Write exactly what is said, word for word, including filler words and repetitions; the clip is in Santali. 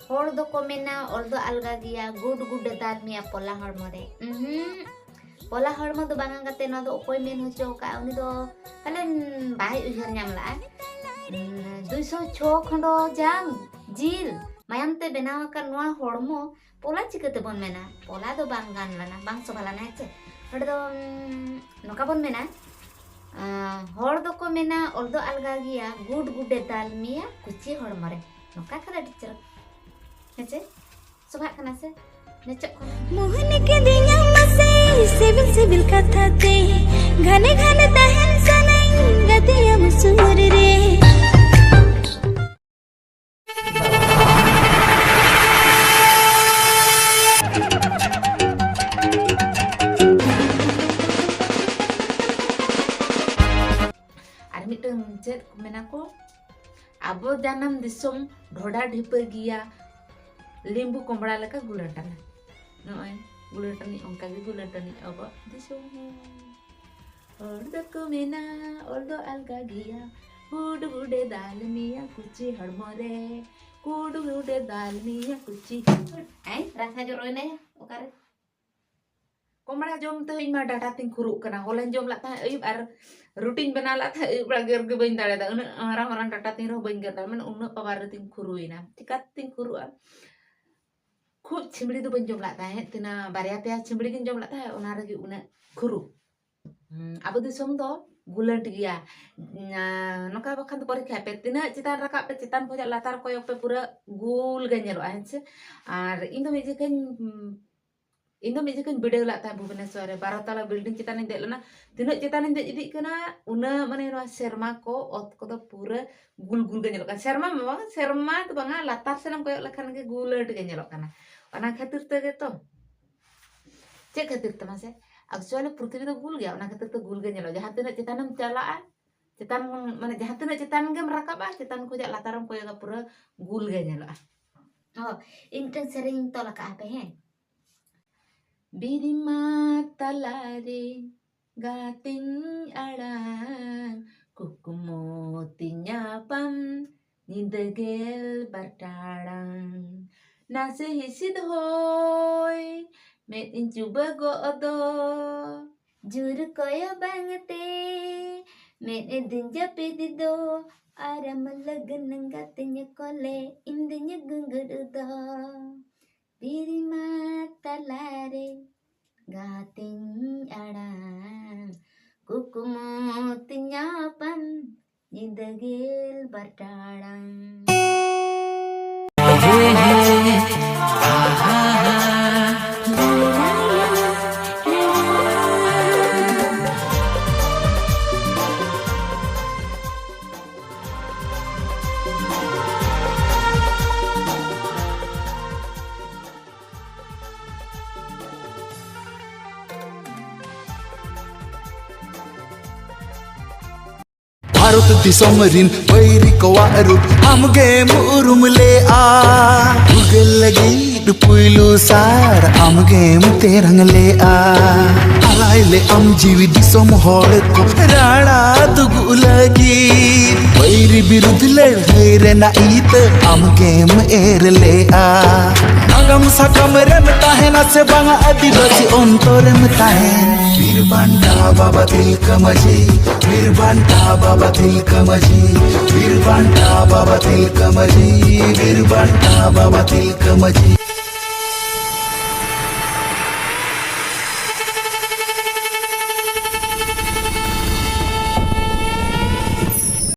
ᱦᱚᱲ ᱫᱚᱠᱚ ᱢᱮᱱᱟ ᱚᱞ ᱫᱚ ᱟᱞᱜᱟ ᱜᱮᱭᱟ, ᱜᱩᱰ ᱜᱩᱰᱮ ᱫᱟᱞ ᱢᱮᱭᱟ ᱯᱚᱞᱟ ᱦᱚᱲᱢᱚ ᱨᱮ᱾ ᱩᱦᱩᱸ, ᱯᱚᱞᱟ ᱦᱚᱲᱢᱚ ᱫᱚ ᱵᱟᱝᱟ ᱜᱟᱛᱮ, ᱱᱚᱣᱟ ᱫᱚ ᱚᱠᱚᱭ ᱢᱮᱱ ᱦᱚᱪᱚ ᱟᱠᱟᱫᱼᱟ, ᱩᱱᱤ ᱫᱚ ᱯᱟᱞᱮᱱ ᱵᱟᱭ ᱩᱭᱦᱟᱹᱨ ᱧᱟᱢ ᱞᱟᱜᱼᱟ᱾ ᱩᱸ, ᱫᱩᱭᱥᱚ ᱪᱷᱚ ᱠᱷᱚᱸᱰᱚ ᱡᱟᱝ ᱡᱤᱞ ᱢᱟᱭᱟᱢ ᱛᱮ ᱵᱮᱱᱟᱣ ᱟᱠᱟᱱ ᱱᱚᱣᱟ ᱦᱚᱲᱢᱚ ᱯᱚᱞᱟ ᱪᱤᱠᱟᱹ ᱛᱮᱵᱚᱱ ᱢᱮᱱᱟ? ᱯᱚᱞᱟ ᱫᱚ ᱵᱟᱝ ᱜᱟᱱ ᱞᱮᱱᱟ, ᱵᱟᱝ ᱥᱚᱵᱷᱟ ᱞᱮᱱᱟ, ᱦᱮᱸ ᱪᱮ? ᱱᱚᱰᱮ ᱫᱚ, ᱩᱸ, ᱱᱚᱝᱠᱟ ᱵᱚᱱ ᱢᱮᱱᱟ, ᱟᱸ, ᱦᱚᱲ ᱫᱚᱠᱚ ᱢᱮᱱᱟ ᱚᱞ ᱫᱚ ᱟᱞᱜᱟ ᱜᱮᱭᱟ, ᱜᱩᱰ ᱜᱩᱰᱮ ᱫᱟᱞ ᱢᱮᱭᱟ ᱠᱩᱪᱤ ᱦᱚᱲᱢᱚ ᱨᱮ᱾ ᱱᱚᱝᱠᱟ ᱠᱷᱟᱱ ᱟᱹᱰᱤ ᱪᱚᱨᱚᱠ, ᱦᱮᱸ ᱪᱮ? ᱥᱚᱵᱷᱟᱜ ᱠᱟᱱᱟ ᱥᱮ? ᱱᱮᱪᱚᱜ ᱠᱟᱱᱟ᱾ ᱢᱳᱦᱱ ᱠᱤᱫᱤᱧᱟᱢ ᱢᱟᱥᱮ ᱥᱤᱵᱤᱞ ᱥᱤᱵᱤᱞ ᱠᱟᱛᱷᱟ ᱛᱮ, ᱜᱷᱟᱱᱮ ᱜᱷᱟᱱᱮ ᱛᱟᱦᱮᱱ ᱥᱟᱱᱟᱧ ᱜᱟᱛᱮᱭᱟᱢ ᱥᱩᱨ ᱨᱮ᱾ ᱟᱨ ᱢᱤᱫᱴᱟᱝ ᱪᱮᱫ ᱠᱚ ᱢᱮᱱᱟ ᱠᱚ, ᱟᱵᱚ ᱡᱟᱱᱟᱢ ᱫᱤᱥᱚᱢ ᱰᱷᱚᱰᱟ ᱰᱷᱤᱯᱟᱹ ᱜᱮᱭᱟ, ᱞᱤᱢᱵᱩ ᱠᱚᱢᱲᱟ ᱞᱮᱠᱟ ᱜᱩᱞᱟᱹᱴᱟᱱᱟ᱾ ᱱᱚᱜᱼᱚᱭ ᱜᱩᱞᱟᱹᱴᱟᱹᱱᱤᱡ, ᱚᱱᱠᱟ ᱜᱮ ᱜᱩᱞᱟᱹᱴᱟᱹᱱᱤᱡ ᱟᱵᱚᱣᱟᱜ ᱫᱤᱥᱚᱢ᱾ ᱦᱚᱲ ᱫᱚᱠᱚ ᱢᱮᱱᱟ ᱚᱞ ᱫᱚ ᱟᱞᱜᱟ ᱜᱮᱭᱟ, ᱜᱩᱰ ᱜᱩᱰᱮ ᱫᱟᱞ ᱢᱮᱭᱟ ᱠᱩᱪᱤ ᱦᱚᱲᱢᱚ ᱨᱮ, ᱜᱩᱰ ᱜᱩᱰᱮ ᱫᱟᱞ ᱢᱮᱭᱟ ᱠᱩᱪᱤ᱾ ᱟᱭ, ᱨᱟᱥᱟ ᱡᱚᱨᱚᱭᱮᱱᱟ ᱚᱠᱟᱨᱮ? ᱠᱚᱢᱲᱟ ᱡᱚᱢ ᱛᱮ ᱤᱧ ᱢᱟ ᱰᱟᱴᱟ ᱛᱤᱧ ᱠᱷᱩᱨᱩᱜ ᱠᱟᱱᱟ᱾ ᱦᱚᱞᱟᱧ ᱡᱚᱢ ᱞᱮᱫ ᱛᱟᱦᱮᱸᱫ ᱟᱹᱭᱩᱵ, ᱟᱨ ᱨᱩᱴᱤᱧ ᱵᱮᱱᱟᱣ ᱞᱮᱫ ᱛᱟᱦᱮᱸᱫ ᱟᱹᱭᱩᱵ ᱵᱮᱲᱟ, ᱜᱮᱨ ᱜᱮ ᱵᱟᱹᱧ ᱫᱟᱲᱮᱭᱟᱫᱟ᱾ ᱩᱱᱟᱹᱜ ᱢᱟᱨᱟᱝ ᱢᱟᱨᱟᱝ ᱰᱟᱴᱟ ᱛᱤᱧ ᱨᱮᱦᱚᱸ ᱵᱟᱹᱧ ᱜᱮᱨ ᱫᱟᱲᱮᱭᱟᱫᱟ, ᱢᱟᱱᱮ ᱩᱱᱟᱹᱜ ᱯᱟᱣᱟᱨ ᱨᱮ ᱛᱤᱧ ᱠᱷᱩᱨᱩᱭᱮᱱᱟ᱾ ᱪᱤᱠᱟᱹᱛᱤᱧ ᱠᱷᱩᱨᱩᱜᱼᱟ? ᱠᱷᱩᱵ ᱪᱷᱤᱢᱲᱤ ᱫᱚ ᱵᱟᱹᱧ ᱡᱚᱢ ᱞᱮᱫ ᱛᱟᱦᱮᱸᱫ, ᱛᱤᱱᱟᱹᱜ ᱵᱟᱨᱭᱟ ᱯᱮᱭᱟ ᱪᱷᱤᱢᱲᱤ ᱜᱤᱧ ᱡᱚᱢ ᱞᱮᱫ ᱛᱟᱦᱮᱸᱫ, ᱚᱱᱟ ᱨᱮᱜᱮ ᱩᱱᱟᱹᱜ ᱠᱷᱩᱨᱩ᱾ ᱦᱩᱸ, ᱟᱵᱚ ᱫᱤᱥᱚᱢ ᱫᱚ ᱜᱩᱞᱟᱹᱴ ᱜᱮᱭᱟ᱾ ᱱᱟ-, ᱱᱚᱝᱠᱟ ᱵᱟᱠᱷᱟᱱ ᱫᱚ ᱯᱚᱨᱤᱠᱠᱷᱟ ᱯᱮ, ᱛᱤᱱᱟᱹᱜ ᱪᱮᱛᱟᱱ ᱨᱟᱠᱟᱵ ᱯᱮ, ᱪᱮᱛᱟᱱ ᱠᱷᱚᱱᱟᱜ ᱞᱟᱛᱟᱨ ᱠᱚᱭᱚᱜ ᱯᱮ, ᱯᱩᱨᱟᱹ ᱜᱩᱞ ᱜᱮ ᱧᱮᱞᱚᱜᱼᱟ, ᱦᱮᱸ ᱥᱮ? ᱟᱨ ᱤᱧ ᱫᱚ ᱢᱤᱫ ᱡᱚᱠᱷᱚᱱ, ᱤᱧ ᱫᱚ ᱢᱤᱫ ᱡᱚᱠᱷᱚᱱ ᱵᱤᱰᱟᱹᱣ ᱞᱮᱫ ᱛᱟᱦᱮᱸᱫ ᱵᱷᱩᱵᱽᱱᱮᱥᱚᱨ ᱨᱮ, ᱵᱟᱨᱚ ᱛᱟᱞᱟ ᱵᱤᱞᱰᱤᱝ ᱪᱮᱛᱟᱱᱤᱧ ᱫᱮᱡ ᱞᱮᱱᱟ᱾ ᱛᱤᱱᱟᱹᱜ ᱪᱮᱛᱟᱱᱤᱧ ᱫᱮᱡ ᱤᱫᱤᱜ ᱠᱟᱱᱟ, ᱩᱱᱟᱹᱜ ᱢᱟᱱᱮ ᱱᱚᱣᱟ ᱥᱮᱨᱢᱟ ᱠᱚ, ᱚᱛ ᱠᱚᱫᱚ ᱯᱩᱨᱟᱹ ᱜᱩᱞ ᱜᱩᱞ ᱜᱮ ᱧᱮᱞᱚᱜ ᱠᱟᱱᱟ᱾ ᱥᱮᱨᱢᱟ ᱢᱟ ᱵᱟᱝ, ᱥᱮᱨᱢᱟ ᱫᱚ ᱵᱟᱝᱟ, ᱞᱟᱛᱟᱨ ᱥᱮᱱᱮᱢ ᱠᱚᱭᱚᱜ ᱞᱮᱠᱷᱟᱱ ᱜᱮ ᱜᱩᱞᱟᱹᱴ ᱜᱮ ᱧᱮᱞᱚᱜ ᱠᱟᱱᱟ᱾ ᱚᱱᱟ ᱠᱷᱟᱹᱛᱤᱨ ᱛᱮᱜᱮ ᱛᱚ᱾ ᱪᱮᱫ ᱠᱷᱟᱹᱛᱤᱨ ᱛᱮ ᱢᱟᱥᱮ? Actually ᱯᱨᱤᱛᱷᱤᱵᱤ ᱫᱚ ᱜᱩᱞ ᱜᱮᱭᱟ, ᱚᱱᱟ ᱠᱷᱟᱹᱛᱤᱨ ᱛᱮ ᱜᱩᱞ ᱜᱮ ᱧᱮᱞᱚᱜᱼᱟ᱾ ᱡᱟᱦᱟᱸ ᱛᱤᱱᱟᱹᱜ ᱪᱮᱛᱟᱱᱮᱢ ᱪᱟᱞᱟᱜᱼᱟ, ᱪᱮᱛᱟᱱ, ᱢᱟᱱᱮ ᱡᱟᱦᱟᱸ ᱛᱤᱱᱟᱹᱜ ᱪᱮᱛᱟᱱ ᱜᱮᱢ ᱨᱟᱠᱟᱵᱼᱟ, ᱪᱮᱛᱟᱱ ᱠᱷᱚᱱᱟᱜ ᱞᱟᱛᱟᱨᱮᱢ ᱠᱚᱭᱚᱜᱟ, ᱯᱩᱨᱟᱹ ᱜᱩᱞ ᱜᱮ ᱧᱮᱞᱚᱜᱼᱟ᱾ ᱚ, ᱤᱧ ᱢᱤᱫᱴᱟᱝ ᱥᱮᱨᱮᱧ ᱤᱧ ᱛᱚᱞ ᱟᱠᱟᱫᱼᱟ ᱦᱟᱯᱮ, ᱦᱮᱸ᱾ ᱵᱤᱨᱤᱢᱟ ᱛᱟᱞᱟᱨᱮ ᱜᱟᱛᱮᱧ ᱟᱲᱟᱝ, ᱠᱩᱠᱢᱩ ᱛᱤᱧ ᱧᱟᱯᱟᱢ ᱧᱤᱫᱟᱹ ᱜᱮᱞ ᱵᱟᱨ ᱴᱟᱲᱟᱝ᱾ ᱱᱟᱥᱮ ᱦᱤᱥᱤᱫ ᱦᱚᱭ ᱢᱮᱫ ᱤᱧ ᱪᱩᱵᱟᱹ ᱜᱚᱜ ᱫᱚ᱾ ᱡᱩᱨ ᱠᱚᱭᱚ ᱵᱟᱝ ᱛᱮ ᱢᱮᱫ ᱮ ᱫᱩᱧ ᱡᱟᱹᱯᱤᱫ ᱫᱚ, ᱟᱨ ᱟᱢ ᱞᱟᱹᱜᱤᱫ ᱜᱟᱛᱮᱧ ᱠᱚᱞᱮ ᱤᱧ ᱫᱩᱧ ᱜᱩᱸᱜᱩᱲ ᱫᱚ᱾ ᱵᱤᱨᱢᱟ ᱛᱟᱞᱟᱨᱮ ᱜᱟᱛᱮᱧ ᱟᱲᱟᱝ, ᱠᱩᱠᱢᱩ ᱛᱤᱧ ᱧᱟᱯᱟᱢ ᱧᱤᱫᱟᱹ ᱜᱮᱞ ᱵᱟᱨ ᱴᱟᱲᱟᱝ᱾ ᱵᱷᱟᱨᱚᱛ ᱫᱤᱥᱚᱢ ᱨᱤᱱ ᱵᱟᱹᱭᱨᱤ ᱠᱚᱣᱟᱜ ᱨᱩᱯ ᱟᱢᱜᱮᱢ ᱩᱨᱩᱢ ᱞᱮᱜᱼᱟ᱾ ᱯᱷᱩᱨᱜᱟᱹᱞ ᱞᱟᱹᱜᱤᱫ ᱯᱩᱭᱞᱩ ᱥᱟᱨ ᱟᱢᱜᱮᱢ ᱛᱮᱨᱟᱝ ᱞᱮᱜᱼᱟ᱾ ᱟᱞᱟᱭ ᱞᱮᱜ ᱟᱢ ᱡᱤᱣᱤ ᱫᱤᱥᱚᱢ ᱦᱚᱲ ᱠᱚ ᱨᱟᱲᱟ ᱫᱩᱜᱩᱜ ᱞᱟᱹᱜᱤᱫ᱾ ᱵᱟᱹᱭᱨᱤ ᱵᱤᱨᱩᱫᱷ ᱞᱟᱹᱲᱦᱟᱹᱭ ᱨᱮᱱᱟᱜ ᱤᱛᱟᱹ ᱟᱢᱜᱮᱢ ᱮᱨ ᱞᱮᱜᱼᱟ᱾ ᱱᱟᱜᱟᱢ ᱥᱟᱠᱟᱢ ᱨᱮᱢ ᱛᱟᱦᱮᱱᱟ ᱥᱮ ᱵᱟᱝᱟ, ᱟᱹᱫᱤᱵᱟᱹᱥᱤ ᱚᱱᱛᱚᱨᱮᱢ ᱛᱟᱦᱮᱱ᱾ ᱵᱤᱨ ᱵᱟᱱᱴᱟ ᱵᱟᱵᱟ ᱛᱤᱞᱠᱟᱹ ᱢᱟᱹᱡᱷᱤ, ᱵᱤᱨ ᱵᱟᱱᱴᱟ ᱵᱟᱵᱟ ᱛᱤᱞᱠᱟᱹ ᱢᱟᱹᱡᱷᱤ, ᱵᱤᱨ ᱵᱟᱱᱴᱟ ᱵᱟᱵᱟ ᱛᱤᱞᱠᱟᱹ ᱢᱟᱹᱡᱷᱤ, ᱵᱤᱨ ᱵᱟᱱᱴᱟ ᱵᱟᱵᱟ ᱛᱤᱞᱠᱟᱹ ᱢᱟᱹᱡᱷᱤ᱾